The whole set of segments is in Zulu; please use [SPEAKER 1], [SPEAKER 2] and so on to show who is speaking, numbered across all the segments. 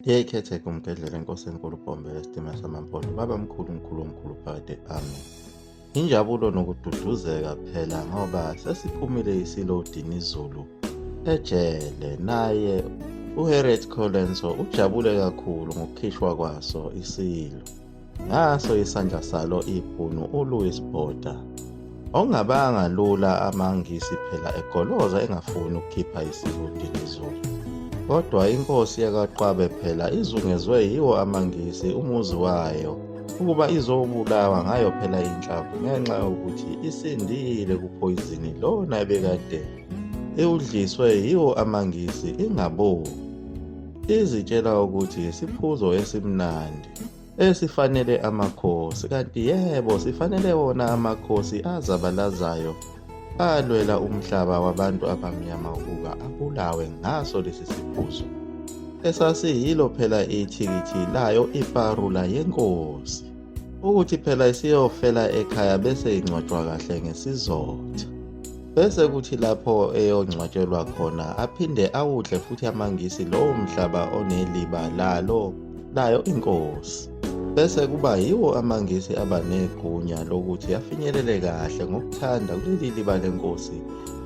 [SPEAKER 1] Iyayikhetheka umgedlela inkosi enkulu Bhombe esitima samaMpondo baba mkhulu mkhulu omkhulu phakade amen. Injabulo nokududuzeka phela ngoba sesiphumile isilo uDinizulu ejele naye uHarriet Colenso ujabule kakhulu ngokukhishwa kwaso isilo. Ngaso isandla salo ibhunu uLouis Botha. Okungabanga lula amaNgisi phela egoloza engafuni ukukhipha isilo uDinizulu. Kodwa inkosi yakwaQwabe phela izungezwe yiwo amaNgisi umuzi wayo ukuba izobulawa ngayo phela inhlamvu ngenxa yokuthi isindile kuphoyizini lona ebekade iwudliswe yiwo amaNgisi ingaboni. Izitshela ukuthi isiphuzo esimnandi esifanele amakhosi kanti yebo sifanele wona amakhosi azabalazayo alwela umhlaba wabantu abamnyama ukuba abulawe ngaso lesi siphuzo esasiyilo phela ithikithi layo iparula yenkosi ukuthi phela isiyofela ekhaya bese ingcwatshwa kahle ngesizotha bese kuthi lapho eyongcwatshelwa khona aphinde awudle futhi amaNgisi lowo mhlaba oneliba lalo layo inkosi bese kuba yiwo amaNgisi aba negunya lokuthi afinyelele kahle ngokuthanda kuleli liba lenkosi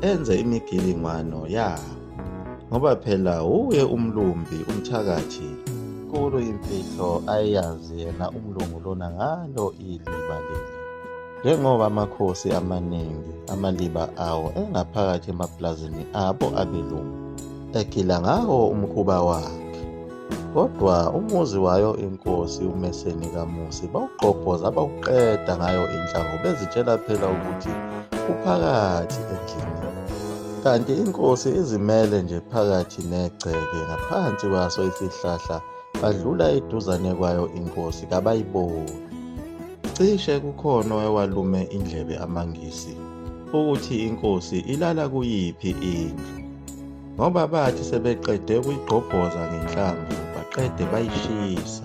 [SPEAKER 1] enze imigilingwano yawo ngoba phela wuye umlumbi umthakathi nkulu imfihlo ayeyazi yena umlungu lona ngalo iliba leli njengoba amakhosi amaningi amaliba awo engaphakathi emapulazini abo abelungu egila ngawo umkhuba wakhe Kodwa umuzi wayo inkosi uMeseni kaMusi bawugqobhoza bawuqeda ngayo inhlamvu bezitshela phela ukuthi uphakathi endlini. Kanti inkosi izimele nje phakathi negceke ngaphansi kwaso isihlahla badlula eduzane kwayo inkosi kabayiboni. Cishe kukhona owalume indlebe amaNgisi ukuthi inkosi ilala kuyiphi indlu. Ngoba bathi sebeqede ukuyigqobhoza ngenhlamvu baqede bayishisa.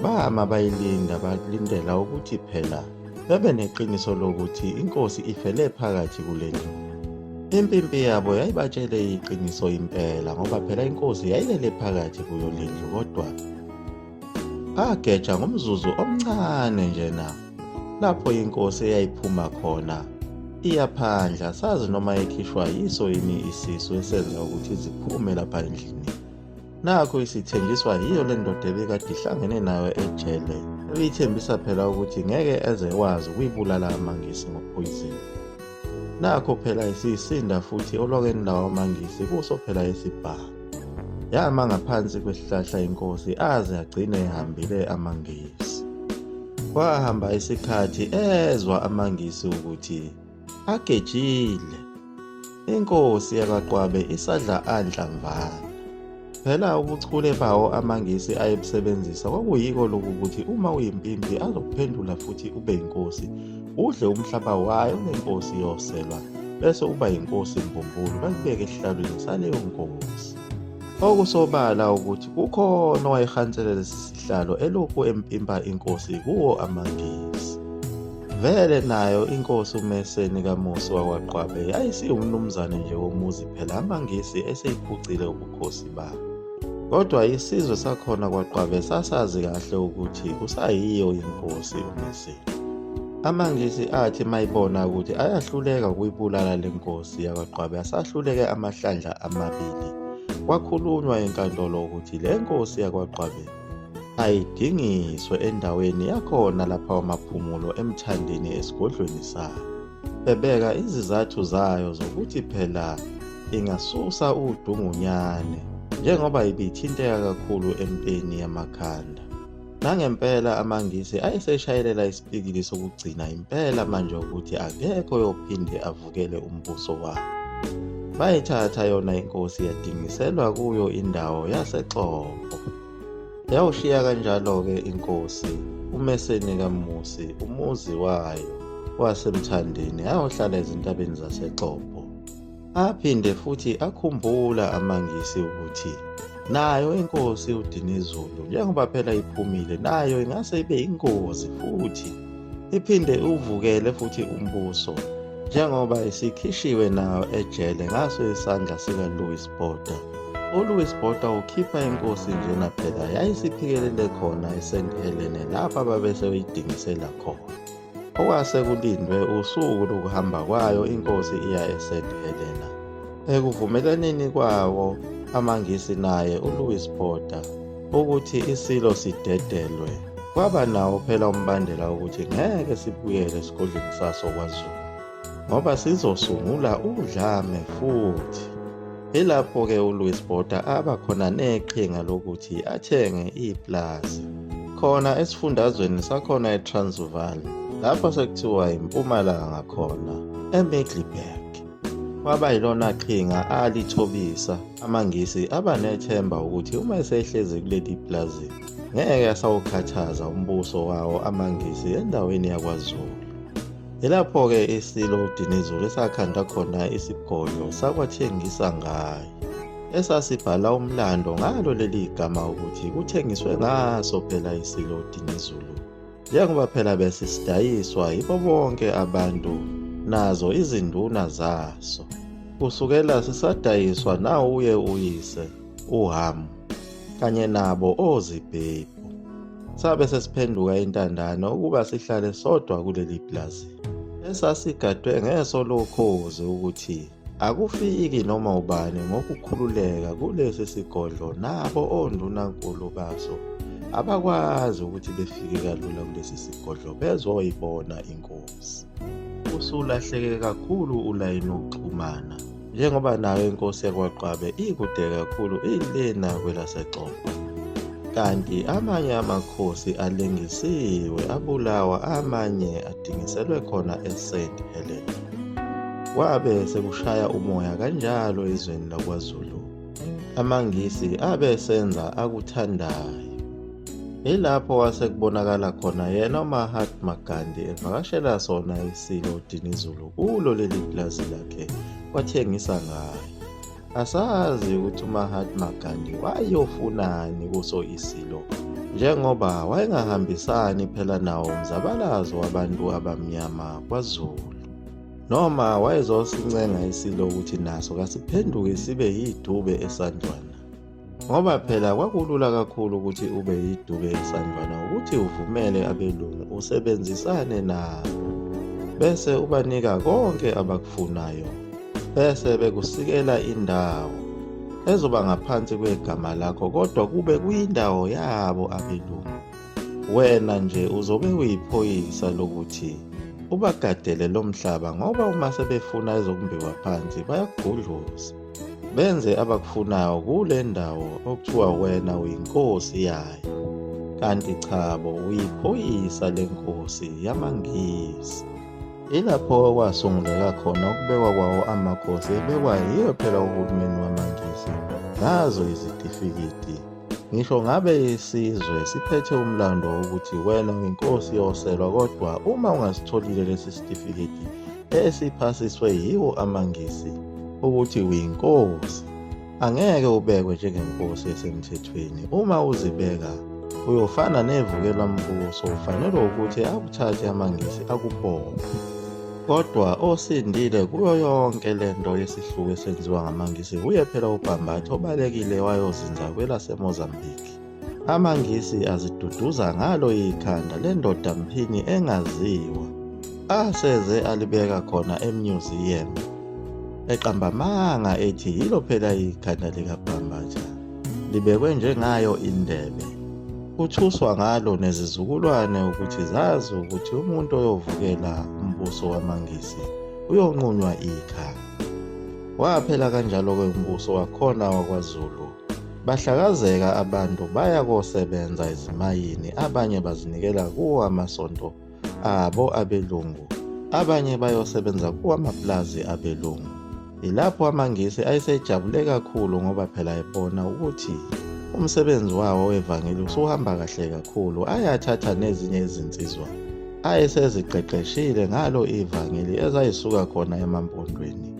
[SPEAKER 1] Bama bayilinda balindela ukuthi phela bebe neqiniso lokuthi inkosi ifele phakathi kule ndlu. Impimpi yabo yayibatshele iqiniso impela ngoba phela inkosi yayilele phakathi kuyo le ndlu kodwa Ageja ngomzuzu omncane njena lapho inkosi eyayiphuma khona iyaphandla sazi noma ikhishwa yiso yini isisu esenza ukuthi ziphume lapha endlini. Nakho isithenjiswa yiyo le ndoda ebikade ihlangene nayo ejele ebiyithembisa phela ukuthi ngeke eze wazi ukuyibulala amaNgisi ngophoyizini. Nakho phela isisinda futhi olwakeni lawo amaNgisi kuso phela isibhamu. Yama ngaphansi kwesihlahla inkosi aze agcine ehambile amaNgisi. Kwahamba isikhathi ezwa amaNgisi ukuthi agejile. Inkosi yakwaQwabe isadla anhlamvana. Phela ubuchule bawo amaNgisi ayebusebenzisa kwakuyiko lokhu ukuthi uma uyimpimpi azokuphendula futhi ube yinkosi, udle umhlaba wayo lenkosi yoselwa bese uba yinkosi mbumbulu bakubeke esihlalweni saleyo nkosi. Okusobala ukuthi kukhona owayehansele lesi sihlalo elokhu empimpa inkosi kuwo amaNgisi. Vele nayo inkosi uMeseni kaMusi wakwaQwabe yayisiwumnumzane nje womuzi phela amaNgisi eseyiphucile ubukhosi bawo. Kodwa isizwe sakhona kwaQwabe sasazi kahle ukuthi kusayiyo inkosi uMeseni. AmaNgisi athi mayibona ukuthi ayahluleka ukuyibulala le nkosi yakwaQwabe asahluleke amahlandla amabili. Kwakhulunywa enkantolo ukuthi le nkosi yakwaQwabe ayidingiswe endaweni yakhona lapha kwaMaphumulo eMthandeni esigodlweni sayo. Bebeka izizathu zayo zokuthi phela ingasusa udungunyane njengoba ibithinteka kakhulu empini yamakhanda. Nangempela amaNgisi ayeseshayelela isipikili sokugcina impela manje ukuthi akekho oyophinde avukele umbuso wawo. Bayithatha yona inkosi yadingiselwa kuyo indawo yaseXobho. Yawushiya kanjalo-ke inkosi uMeseni kaMusi umuzi wayo waseMthandeni yayohlala ezintabeni zaseXobho. Aphinde futhi akhumbula amaNgisi ukuthi nayo inkosi uDinizulu njengoba phela iphumile nayo ingase ibe ingozi futhi iphinde uvukele futhi umbuso njengoba isikhishiwe nayo ejele ngaso isandla sikaLouis Botha ULouis Botha ukhipha inkosi njena phela yayisiphikelele khona eSt Helena lapho ababeseyidingisela khona. Okwase kulindwe usuku lokuhamba kwayo inkosi iya eSt Helena. Ekuvumelaneni kwawo amaNgisi naye uLouis Botha ukuthi isilo sidedelwe kwaba nawo phela umbandela ukuthi ngeke sibuyele esigodlweni saso kwaZulu ngoba sizosungula udlame futhi. Ilapho-ke uLouis Botha aba khona neqhinga lokuthi athenge iplazi khona esifundazweni sakhona eTransvaal lapho sekuthiwa impumalanga khona eMiddelburg. Kwaba yilona qhinga alithobisa amaNgisi aba nethemba ukuthi uma esehlezi kuleli plazi ngeke asawukhathaza umbuso wawo amaNgisi endaweni yakwaZulu. Yilapho-ke iSilo uDinizulu esakhanda khona isigodlo sakwathengisa ngayo, esasibhala umlando ngalo leli gama ukuthi kuthengiswe ngaso phela iSilo uDinizulu, njengoba phela besisidayiswa yibo bonke abantu nazo izinduna zaso. Kusukela sisadayiswa nawuye uyise uHamu kanye nabo ozibhebhu. Sabe sesiphenduka intandane ukuba sihlale sodwa kuleli pulazi esasigadwe ngeso lokhozi ukuthi akufiki noma ubani ngokukhululeka kulesi sigodlo nabo ondunankulu baso abakwazi ukuthi befike kalula kulesi sigodlo bezoyibona inkosi. Usulahleke kakhulu ulayini wokuxhumana njengoba nayo inkosi yakwaQwabe ikude kakhulu ilena kwelaseXobho. Kanti amanye amakhosi alengisiwe abulawa amanye adingiselwe khona eSt Helena. Kwabe sekushaya umoya kanjalo ezweni lakwaZulu. AmaNgisi abe esenza akuthandayo. Yilapho wasekubonakala khona yena uMahatma Gandhi evakashela sona iSilo uDinizulu kulo leli pulazi lakhe wathengisa ngayo. Asazi ukuthi uMahatma Gandhi wayofunani kuso iSilo njengoba wayengahambisani phela nawo umzabalazo wabantu abamnyama kwaZulu. Noma wayezosincenga iSilo ukuthi naso kasiphenduke sibe yidube esandlwana. Ngoba phela kwakulula kakhulu ukuthi ube yidube esandlwana ukuthi uvumele abelungu usebenzisane nabo bese ubanika konke abakufunayo bese bekusikela indawo ezoba ngaphansi kwegama lakho kodwa kube kuyindawo yabo abelungu. Wena nje uzobe uyiphoyisa lokuthi ubagadele lo mhlaba ngoba uma sebefuna ezokumbiwa phansi bayakugudluza. Benze abakufunayo kule ndawo okuthiwa wena uyinkosi yayo. Kanti chabo uyiphoyisa lenkosi yamaNgisi. Ilapho okwasunguleka khona ukubekwa kwawo amakhosi ebekwa yiyo phela uhulumeni wamaNgisi ngazo izitifiketi. Ngisho ngabe isizwe siphethe umlando wokuthi wena uyinkosi yoselwa kodwa uma ungasitholile lesi sitifiketi esiphasiswe yiwo amaNgisi ukuthi uyinkosi, angeke ubekwe njengenkosi esemthethweni. Uma uzibeka uyofana nevukelambuso, ufanelwe ukuthi akuthathe amaNgisi akubophe. Kodwa osindile kuyo yonke le nto yesihluku esenziwa ngamaNgisi wuye phela uBhambatha obalekile wayozinza kwelaseMozambique. AmaNgisi aziduduza ngalo ikhanda lendoda mphini engaziwa aseze alibeka khona emnyuziyemu eqamba amanga ethi yilo phela ikhanda likaBhambatha libekwe njengayo indebe. Kuthuswa ngalo nezizukulwane ukuthi zazi ukuthi umuntu oyovukela umbuso wamaNgisi uyonqunywa ikhanda. Waphela kanjalo-ke umbuso wakhona wakwaZulu. Bahlakazeka abantu baya kosebenza ezimayini, abanye bazinikela kuwo amasonto abo abelungu, abanye bayosebenza kuwo amapulazi abelungu. Yilapho amaNgisi ayesejabule kakhulu ngoba phela ebona ukuthi umsebenzi wawo wevangeli usuhamba kahle kakhulu, ayathatha nezinye izinsizwa ayeseziqeqeshile ngalo ivangeli ezayisuka khona emaMpondweni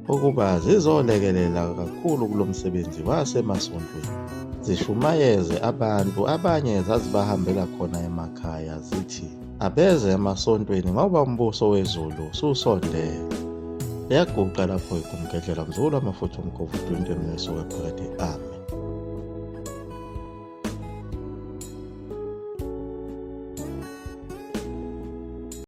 [SPEAKER 1] ukuba zizolekelela kakhulu kulo msebenzi wasemasontweni, zishumayeze abantu. Abanye zazibahambela khona emakhaya zithi abeze emasontweni ngoba umbuso wezulu ususondele. Liyaguqa lapho igumgedlela mzukulu amafutha umgovu 20 mnesuka phakade. Amen.